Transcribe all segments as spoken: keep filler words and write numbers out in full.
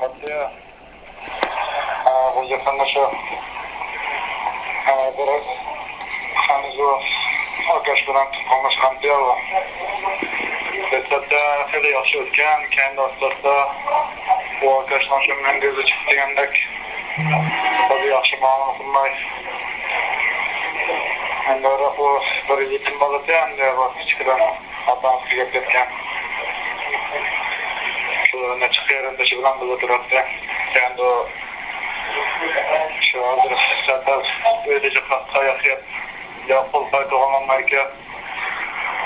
ئەتىيا، ئە، بۇ يېقىندا شۇ، ئە، بىر خەنزۇ ئاكاش بىلەن تۇغقانلاشقانتى ئۇ. دەسلەپتە خېلى ياخشى ئۆتكەن، كەينىدە ئاستا-ئاستا بۇ ئاكاشنىڭ شۇ مۈڭگۈزى چىقتى دېگەندەك، خېلى ياخشى مۇئامىلە قىلماي. ئەمدى بۇ بىر يېتىم بالىدى، ئەمدى بۇ كىچىكىدىن ئاتا-ئانىسى كېتىپ كەتكەن. شۇ نەچچە قېرىندىشى بىلەن بىللە تۇراتتى. ئەمدى شۇ ھازىر سەددار ئۆيدە جىقراق تاياق يەپ، يا قول قايتۇرغان بولمايكەن.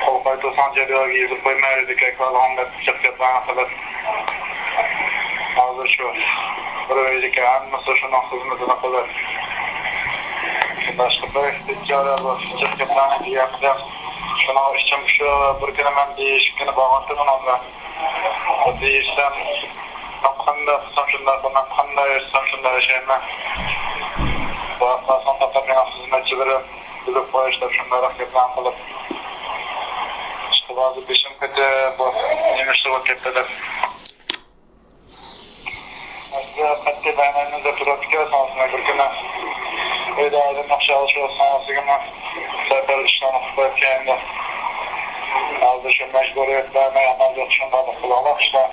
قول قايتۇرساڭ جەدۋەلگە يېزىپ قويماي، ئۆيدىكى ئەھۋالىڭنى دەپ جىق گەپلەرنى قىلىپ، ھازىر شۇ بىر ئۆيدىكى ھەممىسى شۇنىڭ خىزمىتىنى قىلىپ، شۇنداق بىر بىچارە بۇ جىق گەپلەرنى دېيەلمىدىم. شۇنىڭ ئۈچۈن شۇ بىر كۈنى مەن دېيىشكىنى بارغانتىم ئۇنىڭ بىلەن. دېيىشسەم، قانداق قىلسام شۇنداق قىلىمەن، قانداق ياشىسام شۇنداق ياشايمەن. بۇ ئەخلاقىڭ پەقەت مېنىڭ خىزمەتچىلىرىم بىلىپ قويۇش دەپ شۇنداقراق گەپلەرنى قىلىپ، ئىشقىلىپ ھازىر بېشىم قېتىپ، بۇ نېمە ئىشلار بولۇپ كەتتى دەپ. قەتئىي بەرمەيمىز دەپ تۇرۇپتىكەن، ساڭا بىر كۈنى ئۆيدە ئادەم ياخشى ئالىشىۋاتساڭ، سىزگىمۇ سەپەر ئىشلارنى قىلىپ قويۇپ كەينىدە. ھازىر شۇ مەجبۇرىيەت بەرمەي، ئامال يوق، شۇنداقلىق قىلىڭلار ئىشلار.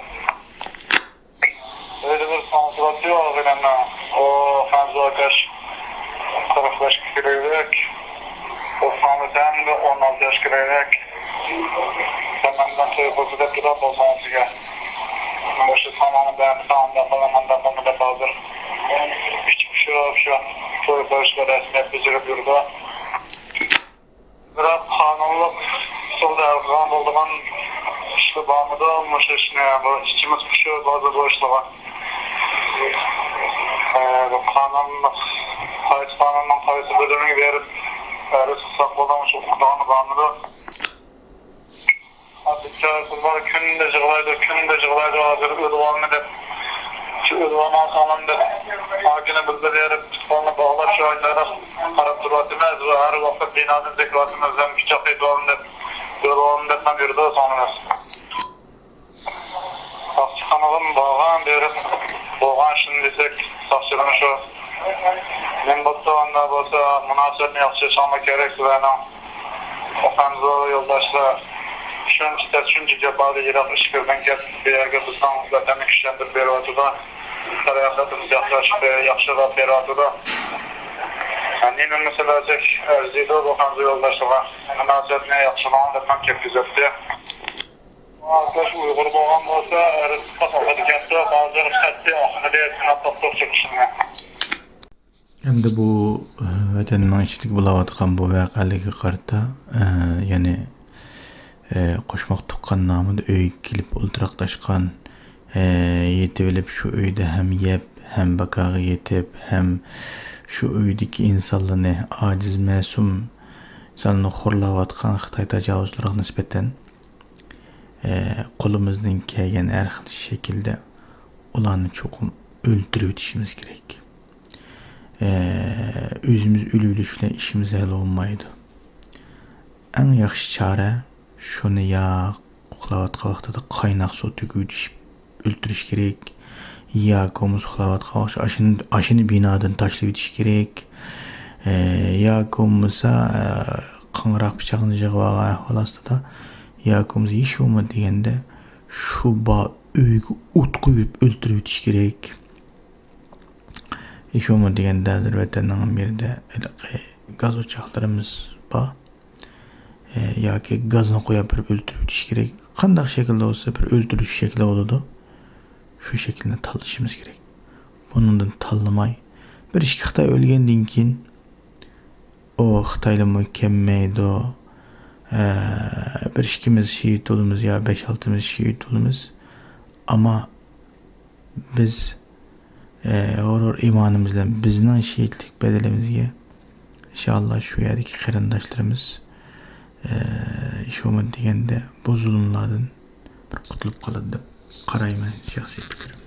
ئۆيدە بىر ساڭا تۇراتتى ئاغىنەمنىڭ. ئۇ خەنزۇ ئاكاش قىرىق بەشكە كىرگۈدەك. ئۇ ساڭا تەڭدە ئون ئالتە ياشقا كىرگۈدەك. سەن مەن بىلەن توي قىلسا دەپ تۇرۇپ بولساڭ سىزگە. مۇشۇ ساڭا بەرمىسەڭ ئانداق قىلىمەن، مۇنداق قىلىمەن دەپ ھازىر ئىچى پۇشۇپ شۇ توي قىلىشقا رەسمىيەت بېجىرىپ يۈرىدۇ. بىراق قانۇنلۇق ئۇسۇلدا ھەل قىلغان بولىدىغان ئىشلار بارمىدۇ؟ مۇشۇ ئىشنى بۇ ئىچىمىز پۇشۇپ ھازىر بۇ ئىشلارغا. ئە، بۇ قانۇنلۇق، قايسى قانۇننىڭ قايسى بۆلۈمىگە بېرىپ ئەرز قىلساق بولىدىغان شۇ ئۇقىدىغان بارمىدۇ؟ بىچارە قىزلار كۈندە يىغلايدۇ، كۈندە يىغلايدۇ، ھازىر ئۆلۈۋالما دەپ. شۇ ئۆلۈۋالماي قالغان دەپ. ئاكىنى بىلدۈرۈپ، پۇت-قولىنى باغلاپ، شۇ ئايلاردا قاراپ تۇرۇۋاتىمىز. ۋە ھەر ۋاقىت بىنادىن زېكىۋاتىمىز، ھەم پىچاق ئېتىۋالما دەپ، ئۆلۈۋالما دەپ مەن يۈرىدۇ سوڭىمىز. ساقچىخانىغىمۇ بارغان، بېرىپ بولغان ئىشنى دېسەك، ساقچىلىرىمۇ شۇ. نېمە بوپتۇ، ئۇنداق بولسا، مۇناسىۋەتنى ياخشى ئېچىشىڭلار كېرەك سىلەرنىڭ. خەنزۇ يولداشلار شۇنچە دەرد، شۇنچە جاپادا يىراق ئىچكىرىدىن كەپ، بۇ يەرگە بىزنىڭ ۋەتەننى كۈچلەندۈرۈپ بېرىۋاتىدۇ. پاراخوتىمىزنى ياخشىلاپ، ياخشىلاپ بېرىۋاتىدۇ. نېمە مەسىلە دېسەك ئەرزىيدۇ بۇ خەنزۇ يولداشلارغا. مۇناسىۋەتنى ياخشىلاڭ دەپ مەن كەتكۈزەتتى. ئاكاش ئۇيغۇر بولغان بولسا، ئەرز قىلساق ئاقىدىكەنتۇ، ھازىر قەتئىي ئاقمىدى، سىناپ باقتۇق چىقىشىنى. ئەمدى بۇ، ئە، ۋەتەننىڭ ئىچىدىكى بولاۋاتقان بۇ ۋەقەلەرگە قارىتا، ئە، يەنى، ئە، قوشماق تۇغقان نامىدا ئۆيگە كېلىپ ئولتۇراقلاشقان، ئە، يېتىۋېلىپ شۇ ئۆيدە ھەم يەپ، ھەم باكاغا يېتىپ، ھەم شۇ ئۆيدىكى ئىنسانلارنى، ئاجىز، مەسۇم ئىنسانلارنى خورلاۋاتقان خىتاي تاجاۋۇزچىلىرىغا نىسبەتەن، ئە، قولىمىزدىن كەلگەن ھەر خىل شەكىلدە ئۇلارنى چوقۇم ئۆلتۈرۈۋېتىشىمىز كېرەك. ئە، ئۆزىمىز ئۆلۈۋېلىش بىلەن ئىشىمىز ھەل بولمايدۇ. ئەڭ ياخشى چارە شۇنى يا ئۇخلاۋاتقان ۋاقتىدا قايناق سۇ تۆكۈۋېتىش، ئۆلتۈرۈش كېرەك. ياكى بولمىسا ئۇخلاۋاتقان ۋاقىتتا ئاشۇنى، ئاشۇنى بىنادىن تاشلىۋېتىش كېرەك. ئە، ياكى بولمىسا، ئە، قاڭراق پىچاقنى يىغىۋالغان ئەھۋال ئاستىدا، ياكى بولمىسا ھېچ بولمىدى دېگەندە شۇ بار ئۆيگە ئوت قويۇپ ئۆلتۈرۈۋېتىش كېرەك. ھېچ بولمىدى دېگەندە ھازىر ۋەتەننىڭ بىرىدە ھېلىقى گاز ئوچاقلىرىمىز بار. ئە، ياكى گازنى قويۇپ بېرىپ ئۆلتۈرۈۋېتىش كېرەك. قانداق شەكىلدە بولسا بىر ئۆلتۈرۈش شەكلى بولىدۇ. شۇ شەكىلنى تاللىشىمىز كېرەك. بۇنىڭدىن تاللىماي، بىر ئىككى خىتاي ئۆلگەندىن كېيىن، ئۇ خىتايلارمۇ كەممەيدۇ. ئە، بىر ئىككىمىز شېھىت بولىمىز يا بەش ئالتىمىز شېھىت بولىمىز. ئەمما بىز، ئە، غۇرۇر ئىمانىمىز بىلەن بىزنىڭ شېھىتلىك بەدىلىمىزگە ئىنشائاللا شۇ يەردىكى قېرىنداشلىرىمىز، ئە، شۇمۇ دېگەندە بۇ زۇلۇملاردىن بىر قۇتۇلۇپ قالىدۇ دەپ قارايمەن، شەخسىي پىكرىم.